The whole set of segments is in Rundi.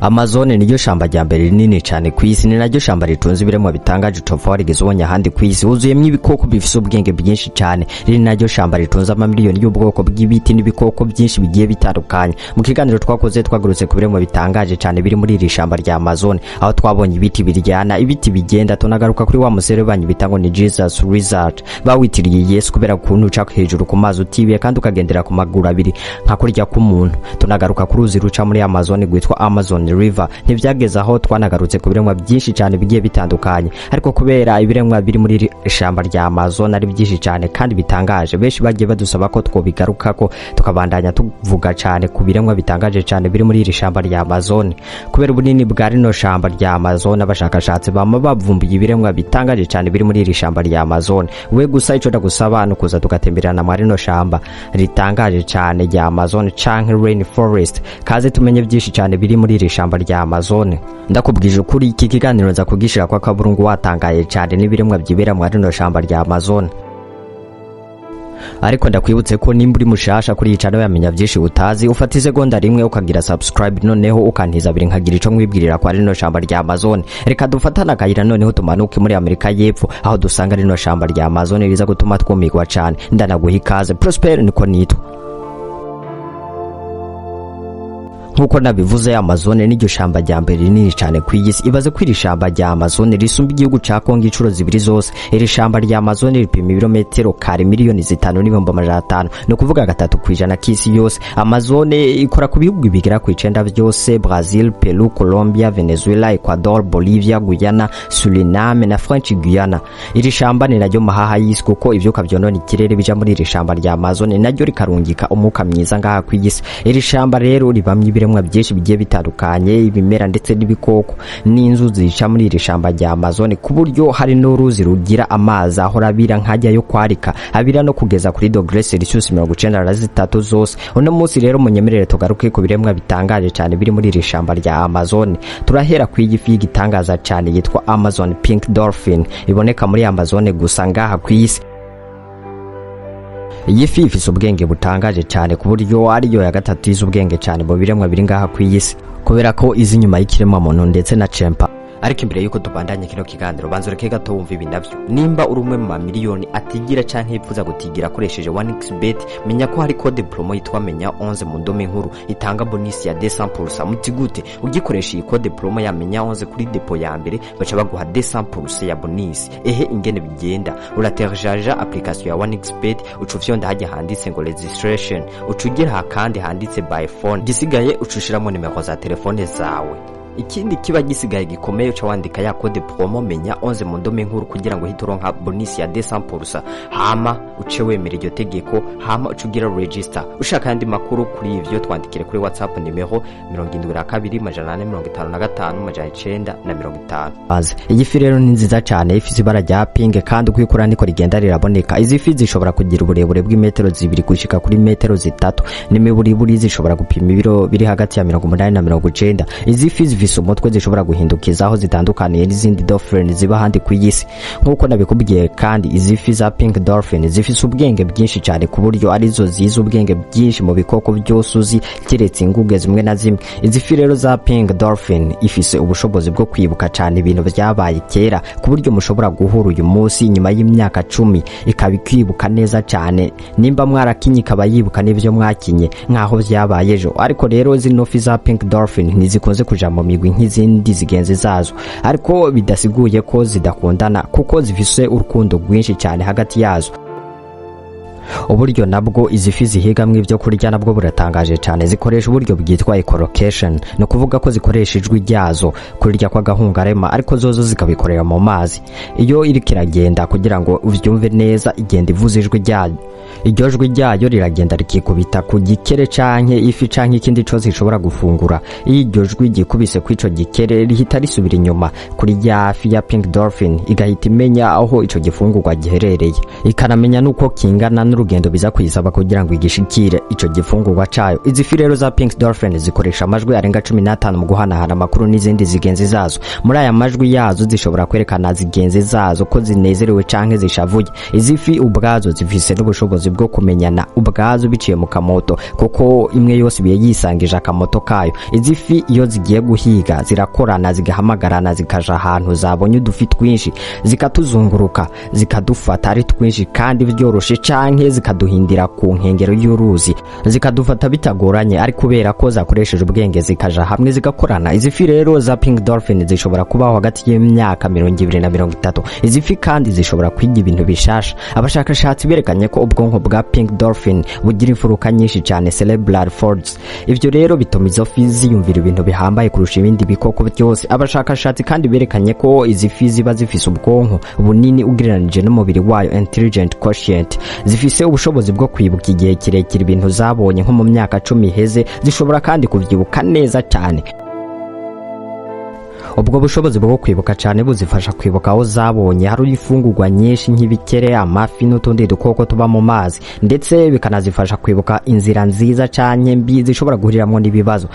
Amazone niryo shamba rya mbere rinini cyane ku isi, ni naryo shamba ritunze ibiremwa bitangaje utopfa warigeze ubonye ahandi ku isi. Huzuyemwo ibikoko bifise ubwenge bwinshi cyane. Riri naryo shamba ritunze amamiliyoni y'ubwoko bw'ibiti n'ibikoko byinshi bigiye bitandukanye. Mu kiganiro twakoze, twagarutse ku biremwa bitangaje cyane biri muri iri shamba rya Amazone, aho twabonye ibiti biryana, ibiti bigenda, tunagaruka kuri wa muserebanyi bita ngo ni Jesus Lizard, bawitiriye Yesu kubera ukuntu uca hejuru ku mazi utibiye kandi ukagendera ku maguru abiri nka kurya k'umuntu. Tunagaruka ku ruzi ruca muri Amazon rwitwa Amazon River. Ntibyageze aho, twanagarutse ku biremwa byinshi cyane bigiye bitandukanye. Ariko kubera ibiremwa biri muri iri shamba rya Amazon ari byinshi cyane kandi bitangaje, benshi bagiye badusaba ko twobigarukako, tukabandanya tuvuga cyane ku biremwa bitangaje cyane biri muri iri shamba rya Amazon. Kubera ubunini bwa rino shamba rya Amazon, abashakashatsi bama bavumbuye ibiremwa bitangaje cyane biri muri iri shamba rya Amazon. We gusa ico ndagusaba ni ukuza tugatemberana muri rino shamba ritangaje cyane rya Amazon canke Rain Forest. Kaze tumenye byinshi cyane biri muri iri shamba rya Amazon. Ndakubwije ukuri, iki kiganiro nza kugishira kwa kaburungu watangaye cyane n'ibiremwa byibera muri rino shamba rya Amazon. Ariko ndakwibutse ko nimba uri mushasha kuri iyi channel yamenya byinshi utazi, ufata isegonda rimwe ukagira subscribe, noneho ukantiza abiri nkagira ico nkwibwirira kwa rino shamba rya Amazon. Reka dufatane akayira, noneho tumanuke muri Amerika y'Epfo, aho dusanga rino shamba rya Amazon riza gutuma twumirwa cane. Ndanaguha ikaze, Prosper niko nitwa. Nk'uko nabivuze, Amazone n'iryo shamba rya mbere rinini cyane ku isi. Ibaze ko iri shamba rya Amazone risumba igihugu ca Kongo inshuro zibiri zose. Iri shamba rya Amazone ripima ibirometero kare 5,500,000, ni ukuvuga 3% k'isi yose. Amazone ikora ku bihugu bigera ku icenda byose: Brazil, Peru, Colombia, Venezuela, Ecuador, Bolivia, Guyana, Suriname na French Guiana. Iri shamba ni naryo mahaha y'isi, kuko ivyuka vyonona ikirere bija muri iri shamba rya Amazone, naryo rikarungika umwuka mwiza ngaha ku isi. Iri shamba rero ribamwo ibiremwa byinshi bigiye bitandukanye, ibimera ndetse n'ibikoko n'inzuzi zica muri iri shamba rya Amazone, ku buryo hari n'uruzi rugira amazi ahora abira nkajya yo kwarika, abira no kugeza kuri degré Celsius 93 zose. Uno munsi rero munyemerere tugaruke ku biremwa bitangaje cyane biri muri iri shamba rya Amazone. Turahera ku iyi fi y'igitangaza cyane yitwa Amazon Pink Dolphin, iboneka muri Amazone gusa ngaha ku isi. Iyi fi ifise ubwenge butangaje cyane, ku buryo ariyo ya gatatu izi ubwenge cyane mu biremwa biri ngaha ku isi, kubera ko izi inyuma y'ikiremwa muntu ndetse na chimpanzee. Ariko imbere yuko tubandanye kino kiganiro, banza ureke gato wumva ibi navyo. Nimba uri umwe mu mamiliyoni atigira canke yifuza gutigira akoresheje 1xBet, menya ko hari code promo yitwa menya 11 mu ndome nkuru, itanga bonus ya 200%. Muti gute? Ugikoresha iyi code promo ya menya 11 kuri dépôt ya mbere, baca baguha 200% ya bonus. Ehe, ingene bigenda: uratéléchargea application ya 1xBet, uca ufyonda hajya handitse ngo registration, uca ugera kandi handitse by phone, gisigaye uca ushiramo nimero za telefone zawe. Ikindi kiba gisigaye gikomeye, uca wandika ya code promo menya 11 mu ndome nkuru kugira ngo uhite uronka bonus ya 200%, hama uce wemera iryo tegeko, hama uce ugira register. Ushaka ayandi makuru kuri ivyo, twandikire kuri WhatsApp nimero 72 455 950. Iyi fi rero ni nziza cyane, ifise ibara rya pink kandi uko ikura niko rigenda riraboneka. Izi fi zishobora kugira uburebure bw'imetero 2 gushika kuri metero 3, n'imiburiburi zishobora gupima ibiro biri hagati ya 80 na 90. Izi fi zifise umutwe zishobora guhindukiza, aho zitandukaniye n'izindi dolphin ziba ahandi ku isi. Nk'uko nabikubwiye kandi, izi fi za pink dolphin zifise ubwenge bwinshi cyane, ku buryo arizo zizi ubwenge bwinshi mu bikoko byose uzi, keretse inguge zimwe na zimwe. Izi fi rero za pink dolphin ifise ubushobozi bwo kwibuka cyane ibintu byabaye kera, ku buryo mushobora guhura uyu munsi, nyuma y'imyaka 10 ikaba ikwibuka neza cyane. Nimba mwarakinye, ikaba yibuka n'ibyo mwakinye nk'aho byabaye ejo. Ariko rero zino fi za pink dolphin ntizikunze kuja mu migwi nk'izindi zigenzi zazo, ariko bidasiguye ko zidakundana, kuko zifise urukundo rwinshi cyane hagati yazo. Uburyo nabwo izi fi zihigamwo ibyo kurya nabwo buratangaje cyane. Zikoresha uburyo bwitwa echolocation, ni ukuvuga ko zikoresha ijwi ryazo kurirya kw'agahungarema, ariko zozo zikabikorera mu mazi. Iyo iriko iragenda, kugira ngo uvyumve neza, igenda ivuza ijwi ryayo. Iryo jwi ryayo riragenda rikikubita ku gikere canke ifi canke ikindi cose gishobora gufungura. Iyo iryo jwi ryikubise kw'ico gikere, rihita risubira inyuma kuri rya fi ya pink dolphin, igahita imenya aho ico gifungurwa giherereye, ikanamenya n'uko kingana n'urugendo biza kuyisaba kugira ngo igishikire ico gifungurwa cayo. Izi fi rero za pink dolphin zikoresha amajwi arenga 15 mu guhanahana amakuru n'izindi zigenzi zazo. Muri aya majwi yazo zishobora kwerekana zigenzi zazo ko zinezerewe canke zishavuye. Izi fi ubwazo zifise n'ubushobozi bwo kumenyana ubwazo biciye mu kamoto, kuko imwe yose iba yisangije akamoto kayo. Izi fi iyo zigiye guhiga zirakorana, zigahamagarana, zikaja ahantu zabonye udufi twinshi, zikatuzunguruka, zikadufata ari twinshi kandi byoroshe, canke zikaduhindira ku nkengero y'uruzi, zikadufata bitagoranye, ari kubera ko zakoresheje ubwenge, zikaja hamwe, zigakorana. Izi fi rero za pink dolphin zishobora kubaho hagati y'imyaka 20 na 30. Izi fi kandi zishobora kwiga ibintu bishasha. Abashakashatsi berekanye ko ubwonko bwa pink dolphin bugira imfuruka nyinshi cyane, cerebral folds. Ivyo rero bituma izo fi ziyumvira ibintu bihambaye kurusha ibindi bikoko byose. Abashakashatsi kandi berekanye ko izi fi ziba zifise ubwonko bunini ugereranije n'umubiri wayo, intelligent quotient. Zifise ubushobozi bwo kwibuka igihe kirekire ibintu zabonye nko mu myaka 10 iheze, zishobora kandi kuvyibuka neza cyane. Ubwo bushobozi bwo kwibuka cyane buzifasha kwibuka aho zabonye hari imfungurwa nyinshi nk'ibikere, amafi n'utundi dukoko tuba mu mazi, ndetse bikanazifasha kwibuka inzira nziza canke mbi zishobora guhuriramwo n'ibibazo.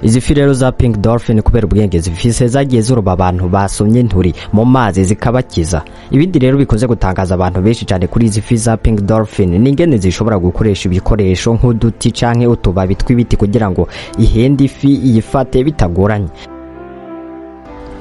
Izi fi rero za pink dolphin, kubera ubwenge zifise, zagiye ziroba abantu basomye nturi mu mazi, zikabakiza. Ibindi rero bikunze gutangaza abantu benshi cyane kuri izi fi za pink dolphin ni ingene zishobora gukoresha ibikoresho nk'uduti canke utubabi tw'ibiti kugira ngo ihende ifi iyifate bitagoranye.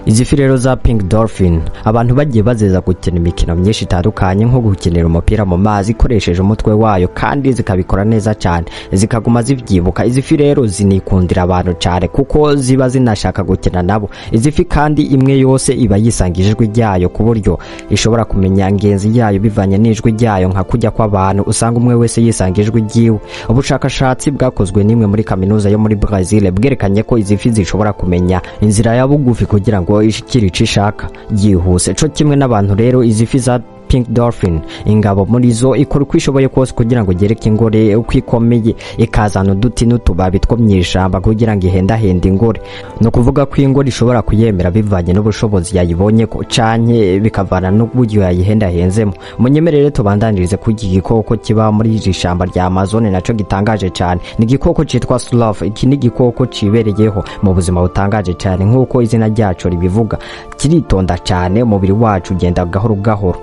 Izi fi rero za pink dolphin abantu bagiye bazeza gukina imikino myinshi itandukanye, nko gukinira umupira mu mazi ikoresheje umutwe wayo, kandi zikabikora neza cyane, zikaguma zivyibuka. Izi fi rero zinikundira abantu cyane kuko ziba zinashaka gukina nabo. Izi fi kandi imwe yose iba yisangije ijwi ryayo, ku buryo ishobora kumenya ngenzi yayo bivanye n'ijwi ryayo, nka kujya kw'abantu usanga umwe wese yisanga ijwi ryiwe. Ubushakashatsi bwakozwe n'imwe muri kaminuza yo muri Brazil bwerekanye ko izi fi zishobora kumenya inzira ya bugufi kugira ngo ishikire ico ishaka yihuse, co kimwe n'abantu. Rero izi fi za pink dolphin, ingabo muri zo ikora uko ishoboye kose kugira ngo igereke ingore uko ikomeye, ikazana uduti n'utubabi two mw'ishamba kugira ngo ihendahende ingore. Ni ukuvuga ko ingore ishobora kuyemera bivanye n'ubushobozi yayibonye ko, canke bikavana n'uburyo yayihendahenzemo. Munyemerere tubandanirize ku iki gikoko kiba muri iri shamba rya Amazone naco gitangaje cyane. Ni igikoko citwa sloth. Iki ni igikoko cibereyeho mu buzima butangaje cyane. Nk'uko izina ryaco ribivuga, kiritonda cyane. Umubiri wacu ugenda gahoro gahoro,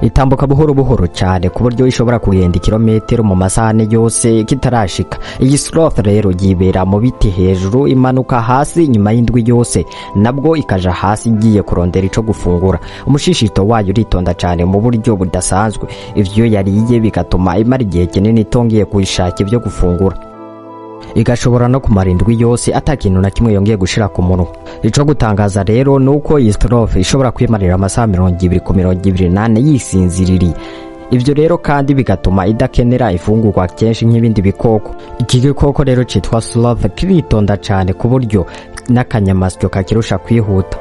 itambuka buhoro buhoro cyane, ku buryo ishobora kugenda ikirometero mu masaha 4 yose kitarashika. Iyi sloth rero yibera mu biti hejuru, imanuka hasi nyuma y'indwi yose, nabwo ikaja hasi igiye kurondera ico gufungura. Umushishito wayo uritonda cyane mu buryo budasanzwe, ivyo yariye bigatuma imara igihe kinini itongeye kuyishaka ibyo gufungura, igashobora no kumara indwi yose ata kintu na kimwe yongeye gushira ku munwa. Ico gutangaza rero ni uko iyi sloth ishobora kwimarira amasaha 20 ku 24 yisinziririye. Ivyo rero kandi bigatuma idakenera ifungurwa kenshi nk'ibindi bikoko. Iki gikoko rero citwa sloth kiritonda cyane ku buryo n'akanyamasyo kakirusha kwihuta.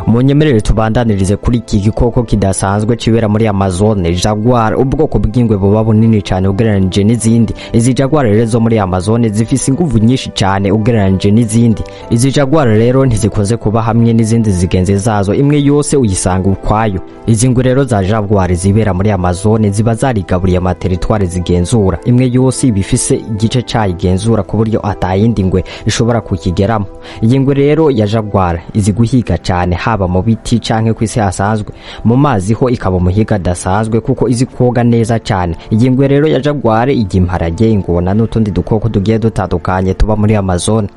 Munyemerere tubandanirize kuri iki gikoko kidasanzwe kibera muri Amazone, jaguar, ubwoko bw'ingwe buba bunini cyane ugereranije n'izindi. Izi jaguar rero zo muri Amazone zifise inguvu nyinshi cyane ugereranije n'izindi. Izi jaguar rero ntizikunze kuba hamwe n'izindi zigenzi zazo, imwe yose uyisanga ukwayo. Izi ngwe rero za jaguar zibera muri Amazone ziba zarigaburiye amateritwari zigenzura. Imwe yose iba ifise igice cayigenzura, ku buryo atayindi ngwe ishobora kukigeramo. Iyi ngwe rero ya jaguar izi guhiga cyane, haba mu biti canke kw'isi hasanzwe. Mu mazi ho ikaba umuhiga adasanzwe, kuko izi koga neza cyane. Iyi ngwe rero ya jaguar irya imparage, ingona n'utundi dukoko tugiye dutandukanye tuba muri Amazone.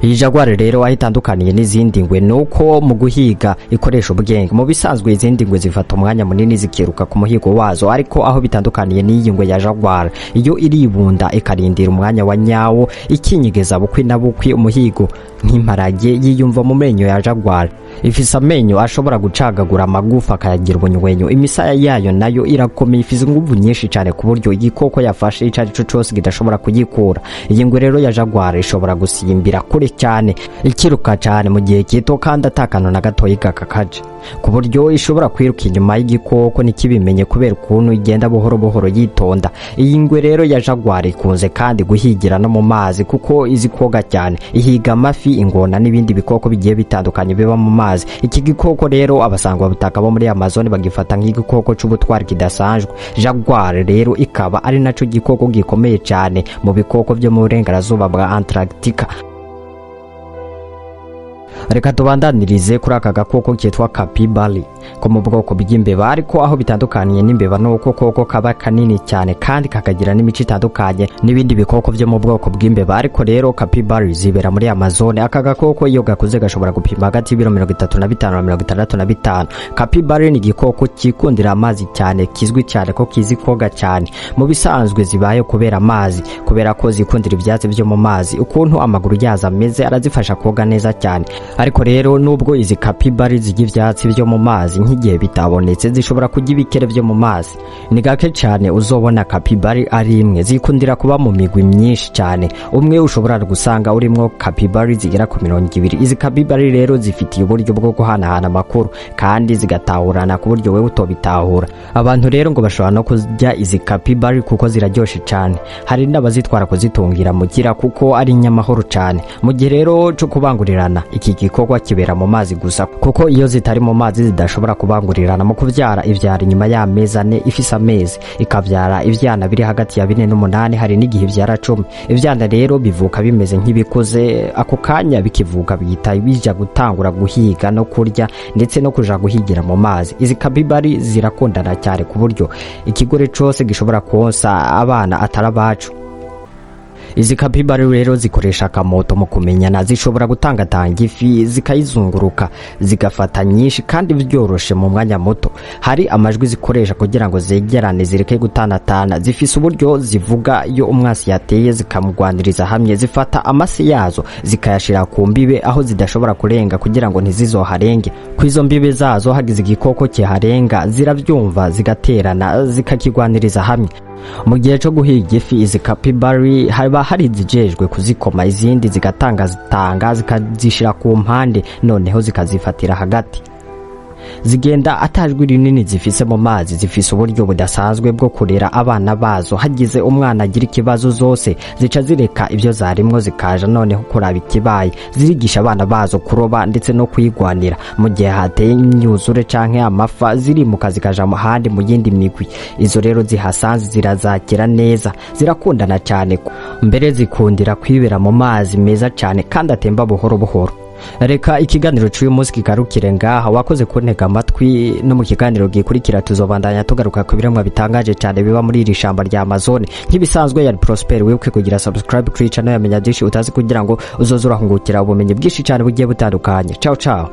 Iyi jaguar rero aho itandukaniye n'izindi ngwe ni uko mu guhiga ikoresha ubwenge. Mu bisanzwe izindi ngwe zifata umwanya munini zikiruka ku muhigo wazo, ariko aho bitandukaniye n'iyi ngwe ya jaguar, iyo iribunda, ikarindira umwanya wa nyawo, ikinyegeza bukwi na bukwi. Umuhigo nk'imparage yiyumva mu menyo ya jaguar. Ifise amenyo ashobora gucagagura amagufa akayagira ubunywenyo. Imisaya yayo nayo irakomeye, ifise inguvu nyinshi cyane, ku buryo igikoko yafashe ico ari cyo cose kidashobora kugikura. Iyi ngwe rero ya jaguar ishobora gusimbira kure cyane, ikiruka cyane mu gihe gito, kandi atakantu na gatoyi gakakaje, ku buryo ishobora kwiruka inyuma y'igikoko ntikibimenye kubera ukuntu igenda buhoro buhoro yitonda. Iyi ngwe rero ya jaguar ikunze kandi guhigira no mu mazi, kuko izi koga cyane. Ihiga amafi, ingona n'ibindi bikoko bigiye bitandukanye biba mu mazi. Iki gikoko rero abasangwa butaka bo muri Amazon bagifata nk'igikoko c'ubutwari kidasanzwe. Jaguar rero ikaba ari naco gikoko gikomeye cyane mu bikoko byo mu burengerazuba bwa Antarctica. Reka tubandanirize kuri aka gakoko kitwa capybara. Ko mu bwoko bw'imbeba, ariko aho bitandukaniye n'imbeba nuko koko kaba kanini cyane kandi kakagira n'imico itandukanye n'ibindi bikoko byo mu bwoko bw'imbeba. Ariko rero capybara zibera muri Amazone. Aka gakoko iyo gakuze gashobora gupima hagati y'ibiro 35 na 65. Capybara ni igikoko cyikundira amazi cyane, kizwi cyane ko kizi koga cyane. Mu bisanzwe zibaye kubera amazi, kubera ko zikundira ibyatsi byo mu mazi. Ukuntu amaguru yazo ameze arazifasha koga neza cyane. Ariko rero nubwo izi capybara zirya ibyatsi byo mu mazi, nk'igihe bitabonetse zishobora kurya ibikere byo mu mazi. Ni gake cyane uzobona capybara ari imwe, zikundira kuba mu migwi myinshi cyane. Umwe ushobora gusanga urimwo capybara zigera ku 20. Izi capybara rero zifitiye uburyo bwo guhanahana amakuru kandi zigatahurana ku buryo wewe utobitahura. Abantu rero ngo bashobora no kurya izi capybara kuko ziraryoshe cyane. Hari n'abazitwara kuzitungira mugira kuko ari inyamahoro cyane. Mu gihe rero cyo kubangurirana, iki gikorwa kibera mu mazi gusa, kuko iyo zitari mu mazi zidashobora kubangurirana. Mu kubyara, ibyara inyuma y'amezi 4 ifise amezi, ikabyara ibyana biri hagati ya 4 n'umunani, hari n'igihe ibyara 10. Ibyana rero bivuka bimeze nk'ibikuze ako kanya bikivuka, bihita bija gutangura guhiga no kurya ndetse no kuja guhigira mu mazi. Izi capybara zirakundana cyane ku buryo ikigore cose gishobora konsa abana atari abacu. Izi capybara rero zikoresha akamoto mu kumenyana. Zishobora gutangatanga ifi zikayizunguruka, zigafata nyinshi kandi byoroshe mu mwanya muto. Hari amajwi zikoresha kugira ngo zegerane, zireke gutanatana. Zifise uburyo zivuga iyo umwasi yateye, zikamugwaniriza hamwe. Zifata amasi yazo zikayashira ku mbibe aho zidashobora kurenga kugira ngo ntizizoharenge. Ku izo mbibe zazo hagize igikoko kiharenga, zirabyumva, zigaterana, zikakigwaniriza hamwe. Mu gihe cyo guhiga ifi, izi capybara haba hari izijejwe kuzikoma, izindi zigatanga zitanga zikazishira ku mpande, noneho zikazifatira hagati. Zigenda atajwi rinini zifise mu mazi. Zifise uburyo budasanzwe bwo kurera abana bazo. Hagize umwana agira ikibazo, zose zica zireka ibyo zarimwo, zikaja noneho kuraba ikibaye. Zirigisha abana bazo kuroba ndetse no kwigwanira. Mu gihe hateye imyuzure canke amafa, zirimuka zikaja mu handi mu yindi migwi. Izo rero zihasanze zirazakira neza. Zirakundana cyane, mbere zikundira kwibera mu mazi meza cyane kandi atemba buhoro buhoro. Reka ikiganiro cy'uyu munsi kigarukire ngaha. Wakoze kuntega amatwi. No mu kiganiro gikurikira tuzobandanya tugaruka ku biremwa bitangaje cyane biba muri iri shamba rya Amazone. Nk'ibisanzwe yari Prosper. Wibuke kugira subscribe kuri channel ya Menya Byinshi Utazi kugira ngo uzoze urahungukira ubumenyi bwinshi cyane bugiye butandukanye. Ciao ciao.